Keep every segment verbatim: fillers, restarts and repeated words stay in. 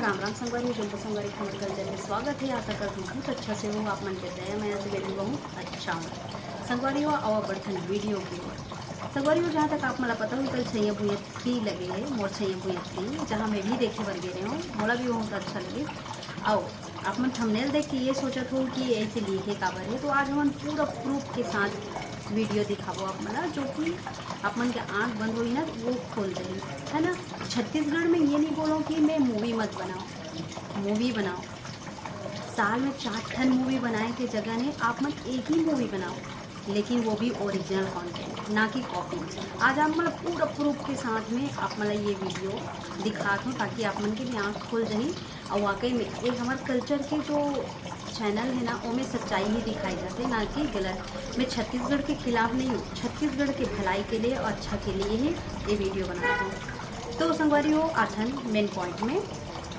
राम राम संगवारी हो, जम्मो संगवारी के हमर कल्चर में स्वागत है। आशा करत हूँ बहुत अच्छा से हो, आप मन के दया मया से मैं भी बहुत अच्छा हूँ। संगवारी हो, आवा बढ़थन वीडियो की ओर। संगवारी हो, जहाँ तक आप मन ला पता हो, कल छैया भुइया थ्री लगे है, मोर छैया भुइया थ्री, जहाँ मैं भी देखे बर गे रहे हूँ, मोला भी बहुत अच्छा लगे। आओ, आप मन थंबनेल देख के ये सोचत हो कि ऐसे लिखे काबर है, तो आज हमन पूरा प्रूफ के साथ वीडियो दिखाबो आप मन ला, जो कि आप मन के आँख बंद होई ना, वो खोल देही, है ना। छत्तीसगढ़ में ये नहीं बोलो कि मैं मूवी मत बनाओ, मूवी बनाओ। साल में चार ठन मूवी बनाए के जगह ने आप मन एक ही मूवी बनाओ, लेकिन वो भी ओरिजिनल कंटेंट, ना कि कॉपी। आज आप मन ला पूरा प्रूफ के साथ में आप मन ला ये वीडियो दिखात हूँ, ताकि आप मन के भी आँख खुल जाही। और वाकई में ये हमारे कल्चर के जो चैनल है ना, ओमे सच्चाई ही दिखाई जाते, ना कि गलत। मैं छत्तीसगढ़ के खिलाफ नहीं हूँ, छत्तीसगढ़ के भलाई के लिए और अच्छा के लिए ही ये वीडियो बनाता हूँ। तो संगवारी हो, आथन मेन पॉइंट में।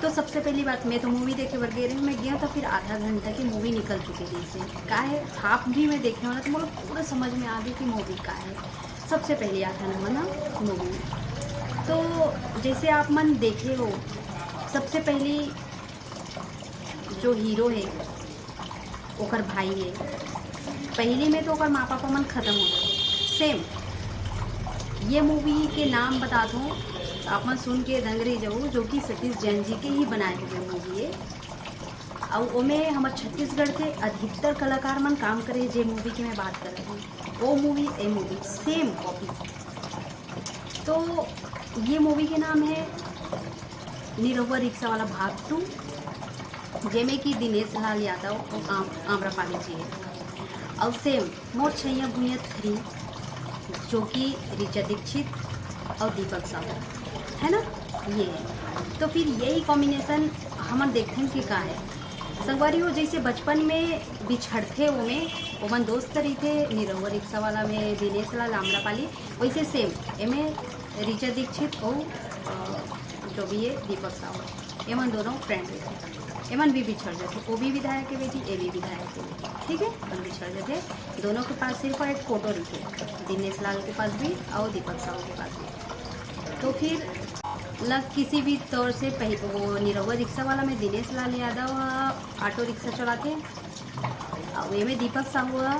तो सबसे पहली बात, मैं तो मूवी देखे बर गे रही हूँ, मैं गया तो फिर आधा घंटा की मूवी निकल चुकी थी। इसे का है, हाफ भी मैं देखे वाला, तो मतलब पूरा समझ में आ गई कि मूवी का है। सबसे पहली आथन हमन ना मूवी। तो जैसे आप मन देखे हो, सबसे पहली जो हीरो है, ओकर भाई है, पहली में तो ओकर माँ पापा मन खत्म हो गए। सेम ये मूवी के नाम बता दूँ, आप मन सुन के दंग रही जाऊ, जो कि सतीश जैन जी के ही बनाए हुए मूवी है। और ओमे हमर छत्तीसगढ़ के अधिकतर कलाकार मन काम करे, जे मूवी की मैं बात कर रही हूँ, वो मूवी, ए मूवी सेम कॉपी। तो ये मूवी के नाम है निरहुआ रिक्शा वाला भाग टू, जेमे कि दिनेश लाल यादव और आम-, आम्रपाली जी है। और सेम मोर छैया भुइया थ्री, जो कि रिचा दीक्षित और दीपक साहू है ना, ये है। तो फिर यही कॉम्बिनेशन हमन देखथन कि का है। संगवारी हो, जैसे बचपन में बिछड़थे, ओमे ओमन दोस्त रहिथे, निरहुआ रिक्शा वाला में दिनेश लाल आम्रपाली, वैसे सेम एमे रिचा दीक्षित और, अ, जो भी है दीपक साहू, एमन दोनों फ्रेंड रहिथे। एमन भी बिछड़ जाथे, वो भी विधायक के बेटी, ए भी विधायक के बेटी, ठीक है, एमन बिछड़ जाथे। दोनों के पास सिर्फ एक फोटो रहिथे, दिनेश लाल के पास भी और दीपक साहू के पास भी। तो फिर लग किसी भी तौर से पह-, वो निरहुआ रिक्शा वाला में दिनेश लाल यादव ह ऑटो रिक्शा चलाथे, अउ एमे दीपक साहू ह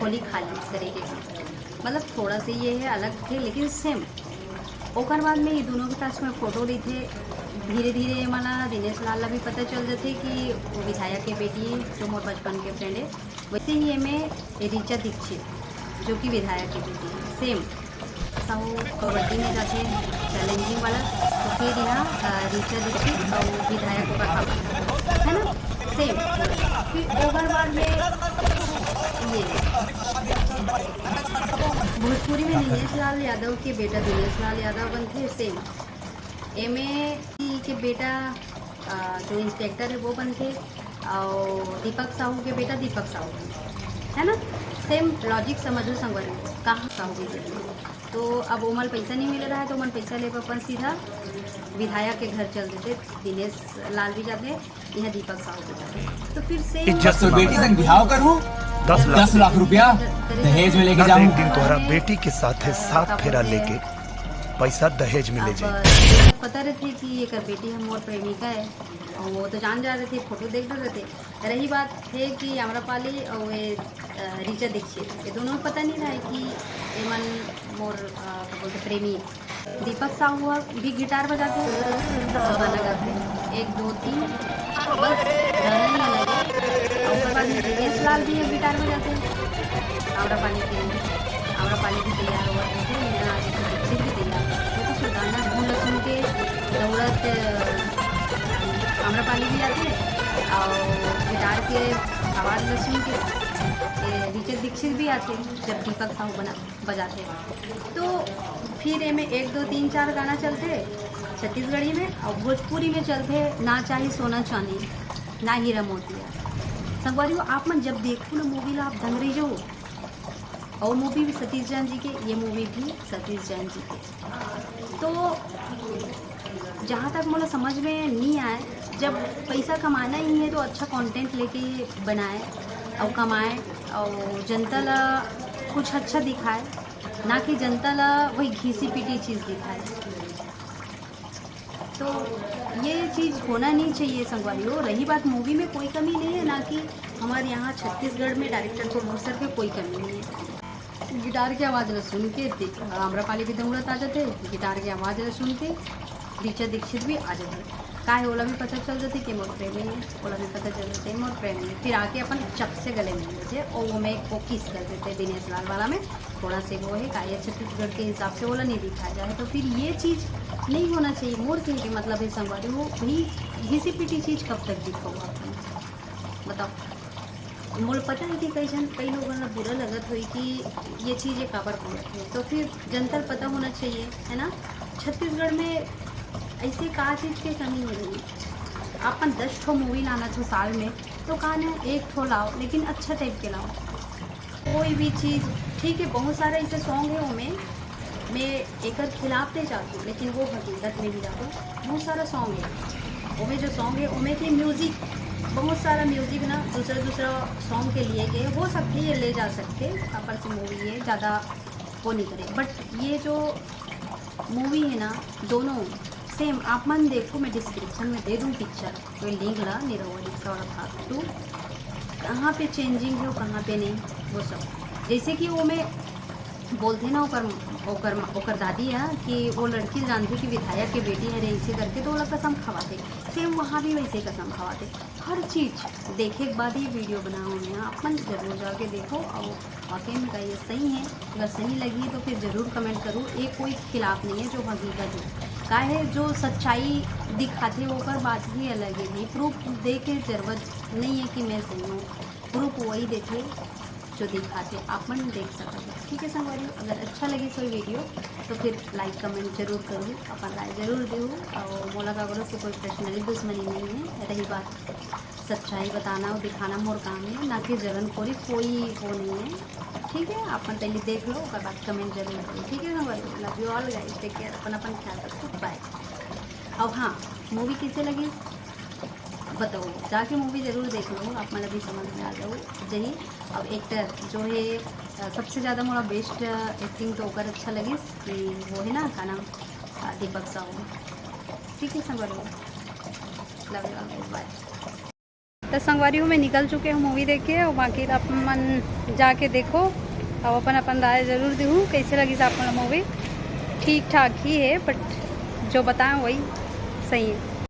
खोली खाली तरीके का, मतलब थोड़ा सा ये है अलग थे लेकिन सेम। ओकर बाद में ये दोनों के पास में फोटो रहिथे। धीरे धीरे ये मन ला, दिनेश लाल ला भी पता चल जाथे कि वो विधायक के बेटी, जो मोर बचपन के फ्रेंड है, वैसे ही एमे रिचा दीक्षित, जो कि विधायक के बेटी है, सेम। साहू कबड्डी में जाथे, चैलेंजिंग वाला, तो फिर यहाँ, अ, रिचा दीक्षित और विधायक का काम, है ना, सेम। फिर ओकर बाद में ये भोजपुरी में दिनेश लाल यादव के बेटा दिनेश लाल यादव बनथे, सेम। एमे के बेटा, अ, जो इंस्पेक्टर है वो बनथे, और दीपक साहू के बेटा दीपक साहू बनथे, है ना। सेम लॉजिक समझो संगवारी, कहाँ साहू भी देते। तो अब ओमन पैसा नहीं मिल रहा है, तो ओमन पैसा लेबे अपन सीधा विधायक के घर चल देथे। दिनेश लाल भी जाथे, यहाँ दीपक साहू भी जाथे। तो फिर से इज्जत से बेटी संग बिहाव करूँ, दस लाख। दस लाख रुपया दहेज में लेके ना जाऊँ। एक दिन तोहरा बेटी के साथ है, सात फेरा लेके पैसा दहेज में ले जाए। पता रहते कि एकर बेटी हम मोर प्रेमिका है, और वो तो जान जा रहे थे, फोटो देख रहे थे। रही बात है कि आम्रपाली और ये, अ, रिचा दीक्षित, ये दोनों को पता नहीं रहा है कि एमन मोर, अ, का बोलते, प्रेमी। दीपक साहू ह भी गिटार बजाथे, गाना गाथे, एक दो तीन, बस गाना ही अलग है। और ओकर बाद में दिनेश लाल भी ह गिटार बजाथे। आम्रपाली के, आम्रपाली भी तैयार होवत रहिथे, मीना आदित्य दीक्षित भी तैयार होवत रहिथे। तो फिर गाना धुन ल सुन के दौड़त, अ, आम्रपाली भी आथे और गिटार के आवाज़ ल सुन के, ए, रिचा दीक्षित भी आथे, जब दीपक साहू बना, बजाथे। तो फिर एमे एक दो तीन चार गाना चलथे छत्तीसगढ़ी में, और भोजपुरी में चलथे ना चाही सोना चांदी, ना हीरा मोतिया। संगवारी हो, आप मन जब देखो ना मूवी ला, आप दंग रही जाओ। और मूवी भी सतीश जैन जी के, ये मूवी भी सतीश जैन जी के। तो जहाँ तक मोला समझ में नहीं आए, जब पैसा कमाना ही है तो अच्छा कंटेंट लेके बनाए और कमाए और जनता ला कुछ अच्छा दिखाए, ना कि जनता ला वही घिसी पिटी चीज़ दिखाए। तो ये चीज़ होना नहीं चाहिए संगवारी हो। रही बात मूवी में, कोई कमी नहीं है, ना कि हमारे यहाँ छत्तीसगढ़ में डायरेक्टर प्रोड्यूसर के कोई कमी नहीं है। गिटार की आवाज़ ला सुन के दि-, आम्रपाली भी दौड़त आ जाते, गिटार की आवाज़ ला सुन के रिचा दीक्षित भी आ जाते। का है, ओला भी पता चल जाते कि मोर प्रेमी है, ओला भी पता चल जाते मोर प्रेमी है। फिर आके अपन चप से गले मिल लेते और वो में को किस कर देते दिनेश लाल वाला में। थोड़ा से वो है, का ये छत्तीसगढ़ के हिसाब से ओला नहीं दिखाया जाए, तो फिर ये चीज़ नहीं होना चाहिए। मोर कहे के मतलब है संगवारी हो, वही घिसी पिटी चीज़ कब तक दिखाओ आप, बताओ। मोला पता है कि कई झन, कई लोगन ला बुरा लगत होई कि ये चीज़ ये काबर बोलत है, तो फिर जनता ल पता होना चाहिए, है ना। छत्तीसगढ़ में ऐसे का चीज़ के कमी है नहीं। अपन दस ठो मूवी लाना छो साल में, तो का ना एक ठो लाओ, लेकिन अच्छा टाइप के लाओ। कोई भी चीज़ ठीक है, बहुत सारा ऐसे सॉन्ग है ओमे, मैं एकर खिलाफ नहीं जाती हूँ, लेकिन वो हकीकत में ही जाता हूँ। बहुत सारा सॉन्ग है ओमे, जो सॉन्ग है ओमे के म्यूज़िक, बहुत सारा म्यूज़िक ना दूसरा दूसरा सॉन्ग के लिए गए, हो सकते ये ले जा सकते, काबर से मूवी है ज़्यादा वो नहीं करे। बट ये जो मूवी है ना, दोनों सेम। आप मन देखो, मैं डिस्क्रिप्शन में दे दूँ पिक्चर, तो लिंक ला निरहुआ रिक्शा वाला पार्ट टू, कहाँ पे चेंजिंग है और कहाँ पे नहीं, वो सब। जैसे कि वो में बोलते ना ओकर, ओकर, ओकर दादी है कि वो लड़की जानती कि विधायक के बेटी है रे, इसे करके तो ओला कसम खवाते। सेम वहाँ भी वैसे कसम खवाते। हर चीज़ देखे के बाद ही वीडियो बनाओ, यहाँ अपन जरूर जाके देखो। और वाकई में का ये सही है, अगर सही लगी तो फिर जरूर कमेंट करूँ। ये कोई खिलाफ नहीं है, जो हकीकत है, का है जो सच्चाई दिखाते ओकर बात ही अलग है भाई। प्रूफ दे के जरूरत नहीं है कि मैं सही हूँ, प्रूफ वही देते जो दिखाते, आप मन देख सकते हो। ठीक है संगवारी, अगर अच्छा लगी कोई वीडियो तो फिर लाइक कमेंट जरूर करूँ, अपन राय जरूर दूँ। और मोला काकरो से कोई पर्सनली दुश्मनी नहीं है। रही बात सच्चाई बताना और दिखाना मोर काम है, ना कि जलन कोरी कोई वो नहीं है। ठीक है, आप मन पहले देख लो, ओकर बाद कमेंट जरूर करो। ठीक है संगवारी, love you all guys, take care, अपन अपन ख्याल रखो, बाय। और हाँ, मूवी कैसे लगी बताओ, जाके मूवी जरूर देख लो, आप मन ला भी समझ में आ जाओ जही। अब एक्टर जो है, अ, सबसे ज़्यादा मोला बेस्ट एक्टिंग तो ओकर अच्छा लगिस कि वो है ना, का नाम, अ, दीपक साहू। ठीक है संगवारी, love you all guys, bye। तो संगवारी हो, मैं निकल चुके हूँ मूवी देख के, और बाकी आप मन जाके देखो, और अपन अपन राय जरूर दूँ कैसे लगिस आप मन ला मूवी। ठीक ठाक ही है, बट जो बताएं वही सही है।